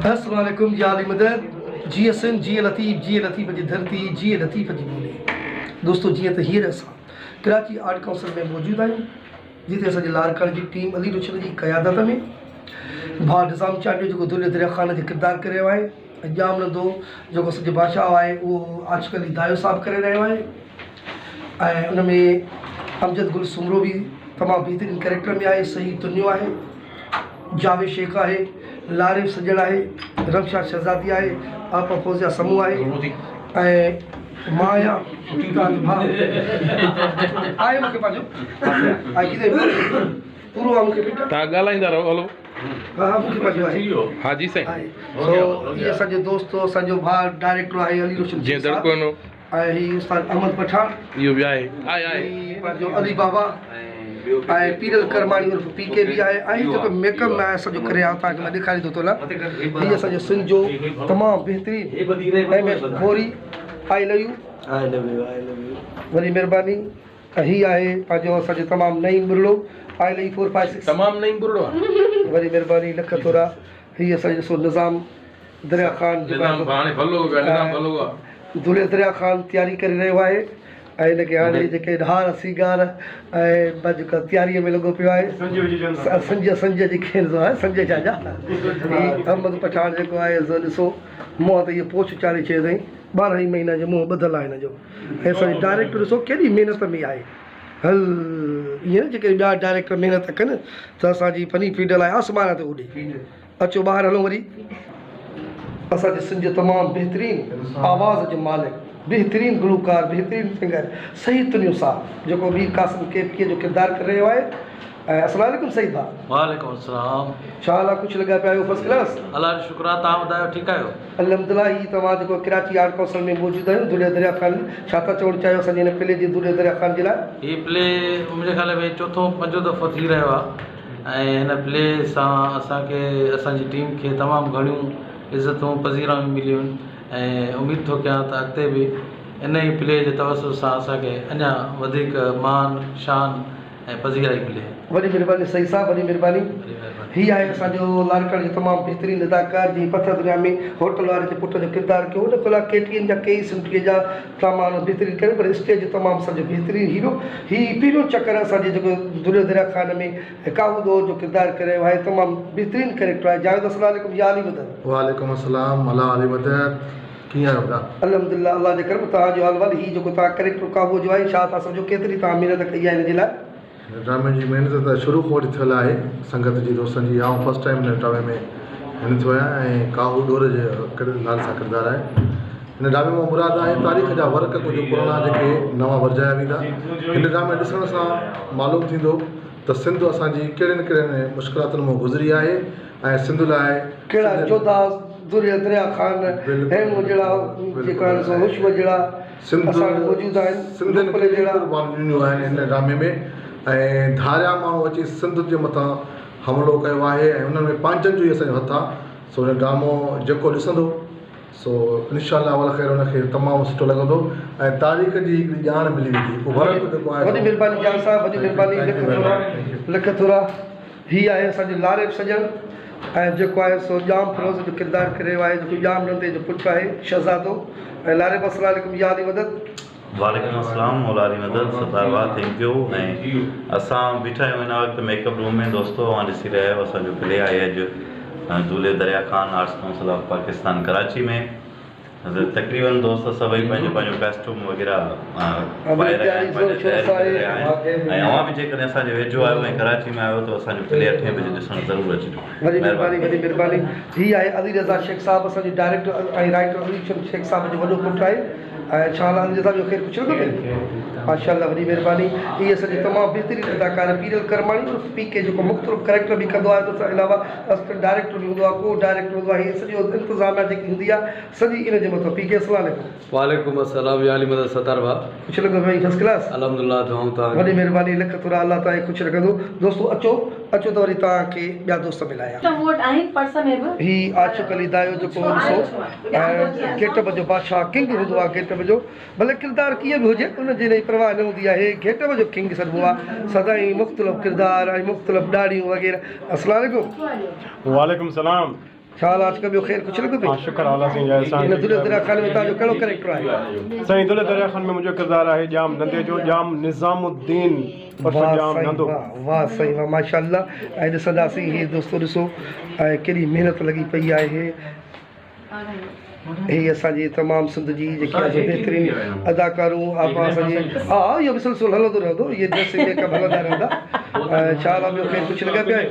السلام عليڪم يا علي مدد جيئي سنڌ جيئي لطيف جيئي لطيف جي ڌرتي جيئي لطيف جي ٻولي دوستو جيئن ته هينئر اسان ڪراچي آرٽ ڪائونسل ۾ موجود آهيون جتي اسان جي لاڙڪاڻي جي ٽيم علي روشن جي قيادت ۾ ڀاء نظام چانڊيو جيڪو دولهه دريا خان جو ڪردار ڪري رهيو آهي ۽ ڄام نندو جيڪو اسان جو بادشاهه آهي اهو عاشق علي دايو صاحب ڪري رهيو آهي ۽ ان ۾ امجد گل سومرو به تمام بهترين ڪريڪٽر ۾ آهي صحيح تنيو آهي جاويد شيخ آهي، لاريف سڄڻ آهي، رمشا شهزادي آهي، آپا فوزيا سمون آهي ۽ مان آهيان توهان جو ڀاء آهي مونکي پنهنجو آهي ڪٿي پورو آهي مونکي پٽ توهان ڳالهائيندا رهو هلو ها ها مونکي پنهنجو آهي ها جي سائين آهي سو هي اسان جو دوست اسان جو ڀاء ڊائريڪٽر آهي علي روشن جيئن دڙڪو ڏنو ۽ هي استاد احمد پٺاڻ. اهو به آهي. آهي آهي. هي پنهنجو علي بابا ۽ پيرل ڪرماڻي عرف پي ڪي به آهي ۽ هي جيڪو ميڪ اپ مان اسان جو ڪري آيو توهان کي مان ڏيکاري ٿو هلان هي اسان جو سنڌ جو تمام بهترين M S Ghori I love you I love you I love you. وڏي مهرباني ۽ هي آهي پنهنجو اسان جو تمام Naeem Buriro I love you 4 5 6 تمام نعيم ٻرڙو آهي. وڏي مهرباني لک ٿورا هي اسان جو ڏسو نظام دريا خان نظام هاڻي ڀلو هو پيا نظام ڀلو آ. دولهه دريا خان تياري ڪري رهيو آهي ۽ هن کي هاڻي جيڪي هار سينگار ۽ جيڪا تياري ۾ لڳو پيو آهي سنج سنج جيڪي آهن سو سنج ڇا جا هي احمد پٺاڻ جيڪو آهي سو ڏسو منهن تي اهو پوڇ چاڙهي ڇڏيو اٿائين 12 ئي مهينا جو منهن ٻڌل آهي هن جو ۽ اسان جو ڊائريڪٽر ڏسو ڪيڏي محنت ۾ آهي هل ائين نه جيڪڏهن ٻيا ڊائريڪٽر محنت ڪن ته اسان جي فني فيڊ لاء آسمان تي اڏي اچو ٻاهر هلون وري. اسان جي سنڌ جو تمام بهترين آواز جو مالڪ بهترين گلوڪار بهترين سنگر سعيد تنيو صاحب جيڪو مير قاسم ڪي پي جو ڪردار ڪري رهيو آهي ۽ السلام عليڪم سعيد ڀاء. وعليڪم السلام. ڇا حال آ خوش لڳا پيا آهيو فرسٽ ڪلاس. الله جو شڪر آ توهان ٻڌايو ٺيڪ آهيو. الحمدلله هي توهان جيڪو ڪراچي آرٽ ڪائونسل ۾ موجود آهيون دولهه دريا خان ۾ ڇا ٿا چوڻ چاهيو اسان جي هن پلي جي دولهه دريا خان جي لاء. هي پلي منهنجي خيال ۾ چوٿون پنجون دفعو ٿي رهيو آ. ۽ هن پلي سان اسان کي اسان جي ٽيم کي تمام گهڻيون عزتون پذيرايون مليون ۽ اميد ٿو ڪيان ته اڳتي به ان ئي پلي جي توسط سان اسان کي اڃا وڌيڪ مان شان ۽ پذيرائي ملي. وڏي مھرباني سعيد صاحب وڏي مھرباني. وڏي مھرباني. هي آهي اسان جو لاڙڪاڻي جو تمام بهترين اداڪار جنهن پٿر دنيا ۾ هوٽل واري جي پٽ جو ڪردار ڪيو ان کان علاوه ڪي ٽي اين جا ڪيئي سنڌيء جا ڊراما بهترين ڪري پر اسٽيج جو تمام اسان جو بهترين هيرو هي پهريون چڪر اسان جي جيڪو دنيا دريا خان ۾ ڪاهو دور جو ڪردار ڪري رهيو آهي تمام بهترين ڪريڪٽر آهي جاويد السلام عليڪم يا علي مدد. وعليڪم السلام الله علي مدد ڪيئن آهيو ڀلا. الحمدلله الله جي ڪرم توهان جو حال احوال هي جيڪو توهان ڪريڪٽر ڪاهو جو آهي ڇا ٿا سمجهو ڪيتري توهان محنت ڪئي آهي هن جي لاء. هن ڊرامي جي محنت ته شروع کان وٺي ٿيل آهي سنگت جي دوستن جي آئون فرسٽ ٽائيم هن ڊرامي ۾ هن ٿيو آهيان ۽ ڪاهو ڏور جي نالي سان ڪردار آهي هن ڊرامي مان مراد آهي تاريخ جا ورق ڪجهه پراڻا جيڪي نوان ورجايا ويندا هن ڊرامي ڏسڻ سان معلوم ٿيندو ته سنڌ اسان جي ڪهڙين ڪهڙين مشڪلاتن مان گذري آهي ۽ سنڌ لاء ڪهڙا جوڌا دريا خان هيمون جهڙا جيڪو آهن سو هوشوء جهڙا سنڌ اسان وٽ موجود آهن سنڌين روپلي ڪيڏيون جهڙا. قربانيون ڏنيون آهن هن ڊرامي ۾ ۽ ڌاريا ماڻهو اچي سنڌ جي مٿان حملو ڪيو آهي ۽ انهن ۾ پنهنجن جو ئي اسان جو هٿ آهي سو هن ڊرامو جيڪو ڏسندو سو انشاء الله والخير ان کي تمام سٺو لڳندو ۽ تاريخ جي هڪڙي ڄاڻ ملي ويندي هڪ ورق جيڪو آهي وڏي مھرباني جان صاحب وڏي مھرباني لک ٿورا لک ٿورا هي آهي اسان جو لاريب سڄڻ ۽ جيڪو آهي سو ڄام فيروز جو ڪردار ڪري رهيو آهي جيڪو ڄام نندي جو پٽ آهي شهزادو ۽ لاريب السلام عليڪم يا علي مدد. وعليڪم السلام مولا علي مدد ستار ڀاء thank you ۽ اسان بيٺا آهيون هن وقت ميڪ اپ روم ۾ دوستو اوهان ڏسي رهيا آهيو اسان جو پلي آهي اڄ Dulhe Darya Khan arts council of Pakistan Karachi ۾ تقريبن دوست سڀئي پنهنجو پنهنجو ڪاسٽيوم وغيره پائي رهيا آهن پنهنجي تياري ڪري رهيا آهن ۽ اوهان به جيڪڏهن اسان جي ويجهو آهيو ۽ ڪراچي ۾ آهيو ته اسان جو پلي اٺين بجي ڏسڻ ضرور اچجو وڏي مھرباني وڏي مھرباني هي آهي علي رضا شيخ صاحب اسان جو ڊائريڪٽر ۽ رائيٽر علي شيخ صاحب جو وڏو پٽ آهي ۽ ڇا حال آهي علي رضا ٻيو خير ڪجهه نٿو پئي ماشاء الله وڏي مھرباني هي اسان جو تمام بهترين اداڪار پيرل ڪرماڻي عرف پي ڪي جيڪو مختلف ڪريڪٽر به ڪندو آهي ان سان علاوه اسسٽنٽ ڊائريڪٽر به هوندو آهي ڪو ڊائريڪٽر هوندو آهي هي سڄو انتظاميا جيڪي هوندي آهي سڄي ان جي مٿان پي ڪي السلام عليڪم. وعليڪم السلام يا علي مدد ستار ڀاء. خوش لڳو سائين فرسٽ ڪلاس. الحمدلله دعائون توهان وڏي جون. مھرباني لک ٿورا الله توهان کي خوش رکندو دوستو اچو اچو ته وري توهان کي ٻيا دوست ملايان. مون وٽ آهن پرس ۾ به. هي عاشق علي دايو جيڪو ڏسو ۽ گيٽ اپ جو بادشاهه ڪنگ هوندو آهي گيٽ اپ جو ڀلي ڪردار ڪيئن به هجي ان جي انهي پرواهه نه هوندي آهي گيٽ اپ جو ڪنگ سڏبو آهي سدائين مختلف ڪردار ۽ مختلف ڏاڙهيون وغيره السلام عليڪم. وعليڪم السلام. छा हाल आहे? ॿियो ख़ैर कुझु लॻो पियो? हा, शुक्र अल्लाह साईं जा असां हिन दुल्हे दरिया खान में तव्हांजो कहिड़ो कैरेक्टर आहे? साईं दुल्हे दरिया खान में मुंहिंजो किरदारु आहे ॼाम नंदे जो, ॼाम निज़ामुद्दीन उर्फ़ ॼाम नंदो। वाह वाह साईं वाह, माशाअल्लाह। ऐं ॾिसंदासीं हीअ दोस्तो ॾिसो ऐं केॾी महिनत लॻी पई आहे। हीअ असांजी तमामु सिंध जी जेकी आहे बहितरीन अदाकारूं आपा असांजी। हा, इहो बि सिलसिलो हलंदो रहंदो, इहे ड्रेसिंग मेकअप हलंदा रहंदा। छा हाल आहे? ॿियो ख़ैर कुझु लॻा पिया आहियो?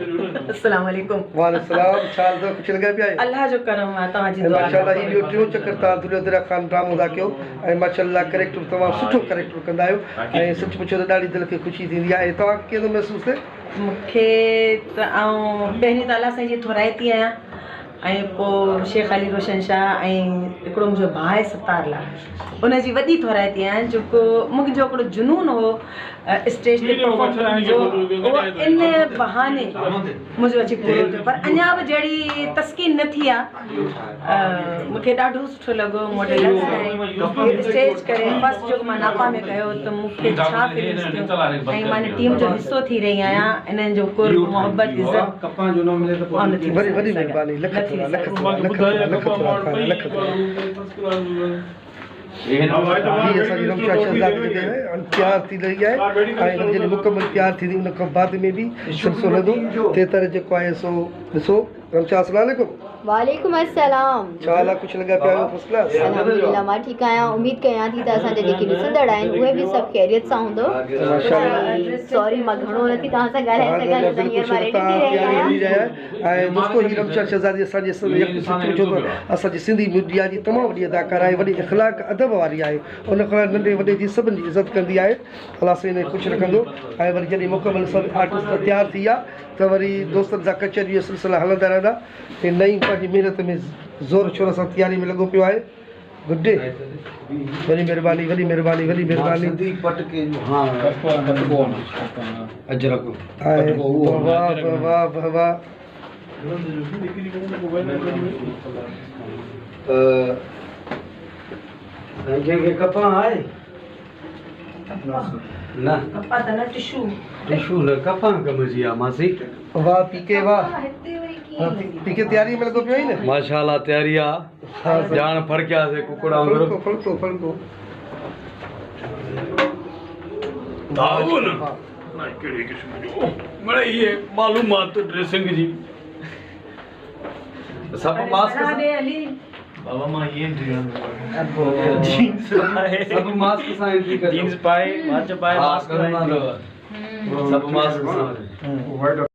अस्सलाम वालेकुम। वालेकुम सलाम। छा हाल अथव? कुझु लॻा पिया आहियो? अल्लाह जो करम आहे, तव्हांजी दुआ। माशाअल्लाह, हीउ ॿियो टियों चकर तव्हां दुल्हे दरिया खान ड्रामो था कयो ऐं माशाअल्लाह कैरेक्टर तमामु सुठो कैरेक्टर कंदा आहियो ऐं सच पुछो त ॾाढी दिलि खे ख़ुशी थींदी आहे। ऐं तव्हांखे कीअं थो महसूसु थिए? मूंखे त आउं पहिरीं त अल्लाह साईं जी थोराइती आहियां ऐं पोइ शेख अली रोशन शाह ऐं हिकिड़ो मुंहिंजो भाउ आहे सतार लाल, उनजी वॾी थोराइती आहियां जेको मुंहिंजो हिकिड़ो जुनून हो स्टेज ते परफॉर्म करण जो, उहो इन बहाने मुंहिंजो अची पूरो थियो। पर अञा बि जहिड़ी तस्कीन न थी आहे। मूंखे ॾाढो सुठो लॻो मॉडल स्टेज करे फर्स्ट जो मां नापा में कयो त मूंखे छा फीलिंग्स थियूं ऐं मां टीम जो हिसो थी रही आहियां। इन्हनि जो कुर्ब, मोहबत, इज़त वॾी वॾी महिरबानी। लख थोरा, लख थोरा, लख थोरा, लख थोरा, लख थोरा। हीअ असांजी रमशा शहज़ादी जेके तयारु थी रही आहे ऐं जॾहिं मुकमल तयारु थींदी उन खां बाद में बि सिलसिलो हलंदो। ते तरह जेको आहे सो ॾिसो। रमशा अस्सलाम वालेकुम। वालेकुम अस्सलाम। छा हाल आहे? कुझु लॻा पिया आहियो? First class. अल्हम्दुलिल्लाह, मां ठीकु आहियां। उमेद कयां थी त असांजा जेके ॾिसंदड़ आहिनि उहे बि सभु ख़ैरियत सां हूंदो। सॉरी, मां घणो नथी तव्हां सां ॻाल्हाए सघां, त हींअर मां रेडी थी रही आहियां। ऐं दोस्तो, हीअ रमशा शहज़ादी असांजे सच पुछो त असांजी सिंधी मीडिया जी तमामु वॾी अदाकारा आहे, वॾी इख़लाक अदब वारी आहे। उन खां नंढे वॾे जी सभिनी जी इज़त कंदी आहे। अलाह साईं ख़ुशि रखंदो। ऐं वरी जॾहिं मुकमल सभु आर्टिस्ट तयारु थी विया त वरी दोस्तनि सां कचहरी जो सिलसिला हलंदा रहंदा। ऐं नई पंहिंजी महिनत में ज़ोर शोर सां तयारी में लॻो पियो आहे। गुड डे, वॾी महिरबानी, वॾी महिरबानी, वॾी महिरबानी। वाह वाह वाह वाह। कंहिंखे कपां आहे न? कपां त न, टिशू। टिशू न, कपां कम जी आहे मासी। वाह पीके वाह, पीके तयारी में लॻो पियो आहीं न? माशाअल्लाह तयारी आहे, ॼाण फड़कियासीं कुकुड़ वांगुरु। फड़को फड़को फड़को। न कहिड़े क़िस्म जो मड़ई इहे मालूमात ड्रेसिंग जी सभु मास्क बाबा मां ईअं जीन्स सभु मास्क सां एंट्री कजो। जीन्स पाए, वॉच पाए, मास्क सभु मास्क सां।